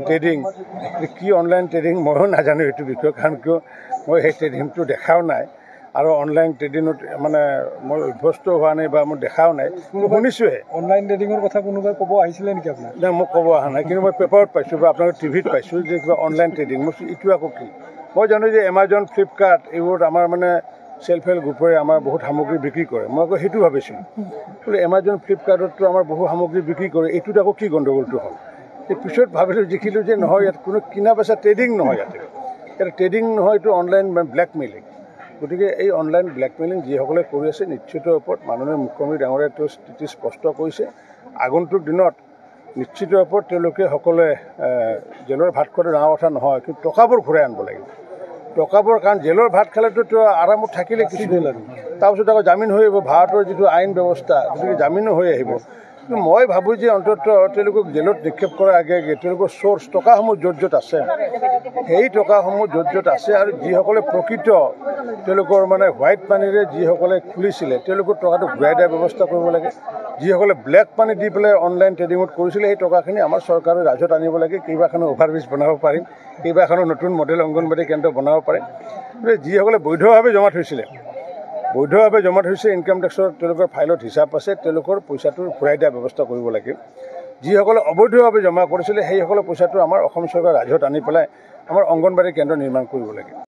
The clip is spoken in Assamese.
ট্ৰেডিং কি, অনলাইন ট্ৰেডিং ময়ো নাজানো এইটো বিষয়ে, কাৰণ কিয় মই সেই ট্ৰেডিংটো দেখাও নাই আৰু অনলাইন ট্ৰেডিঙত মানে মই অভ্যস্ত হোৱা নাই বা মই দেখাও নাই, শুনিছোঁহে। অনলাইন ট্ৰেডিঙৰ কথা কোনোবাই ক'ব আহিছিলে নেকি আপোনাক? নাই, মোক ক'ব অহা নাই, কিন্তু মই পেপাৰত পাইছোঁ বা আপোনালোকৰ টিভিত পাইছোঁ যে কিবা অনলাইন ট্ৰেডিং। মই এইটো আকৌ কি? মই জানো যে এমাজন, ফ্লিপকাৰ্ট এইবোৰত আমাৰ মানে চেল্ফ হেল্প গ্ৰুপৰে আমাৰ বহুত সামগ্ৰী বিক্ৰী কৰে। মই আকৌ সেইটো ভাবিছিলোঁ বোলো এমাজন, ফ্লিপকাৰ্টততো আমাৰ বহু সামগ্ৰী বিক্ৰী কৰে, এইটোত আকৌ কি গণ্ডগোলটো হ'ল? পিছত ভাবিলোঁ, দেখিলোঁ যে নহয়, ইয়াত কোনো কিনা বেচা ট্ৰেডিং নহয়, ইয়াতে ট্ৰেডিং নহয়, এইটো অনলাইন ব্লেকমেইলিং। গতিকে এই অনলাইন ব্লেকমেইলিং যিসকলে কৰি আছে, নিশ্চিত ওপৰত মাননীয় মুখ্যমন্ত্ৰী ডাঙৰীয়াই তেওঁ স্থিতি স্পষ্ট কৰিছে। আগন্তুক দিনত নিশ্চিত ওপৰত তেওঁলোকে সকলোৱে জেলৰ ভাত খোৱাটো ডাঙৰ কথা নহয়, কিন্তু টকাবোৰ ঘূৰাই আনিব লাগিব। টকাবোৰ, কাৰণ জেলৰ ভাত খালেতো তেওঁ আৰামত থাকিলে কিছুদিন, তাৰপিছত আকৌ জামিন হৈ আহিব, ভাৰতৰ যিটো আইন ব্যৱস্থা, গতিকে জামিনো হৈ আহিব। কিন্তু মই ভাবোঁ যে অন্ততঃ তেওঁলোকক জেলত নিক্ষেপ কৰাৰ আগে আগে তেওঁলোকৰ চ'ৰ্চ টকাসমূহ য'ত য'ত আছে, সেই টকাসমূহ য'ত য'ত আছে আৰু যিসকলে প্ৰকৃত তেওঁলোকৰ মানে হোৱাইট মানিৰে যিসকলে খুলিছিলে, তেওঁলোকৰ টকাটো ঘূৰাই দিয়াৰ ব্যৱস্থা কৰিব লাগে। যিসকলে ব্লেক মানি দি পেলাই অনলাইন ট্ৰেডিঙত কৰিছিলে, সেই টকাখিনি আমাৰ চৰকাৰে ৰাজত আনিব লাগে। কেইবাখনো অভাৰব্ৰিজ বনাব পাৰিম, কেইবাখনো নতুন মডেল অংগনবাড়ী কেন্দ্ৰ বনাব পাৰিম। গতিকে যিসকলে বৈধভাৱে জমা থৈছিলে, বৈধভাৱে জমা থৈছে, ইনকাম টেক্সৰ তেওঁলোকৰ ফাইলত হিচাপ আছে, তেওঁলোকৰ পইচাটো ঘূৰাই দিয়াৰ ব্যৱস্থা কৰিব লাগে। যিসকলে অবৈধভাৱে জমা কৰিছিলে, সেইসকলৰ পইচাটো আমাৰ অসম চৰকাৰৰ ৰাজহত আনি পেলাই আমাৰ অংগনবাড়ী কেন্দ্ৰ নিৰ্মাণ কৰিব লাগে।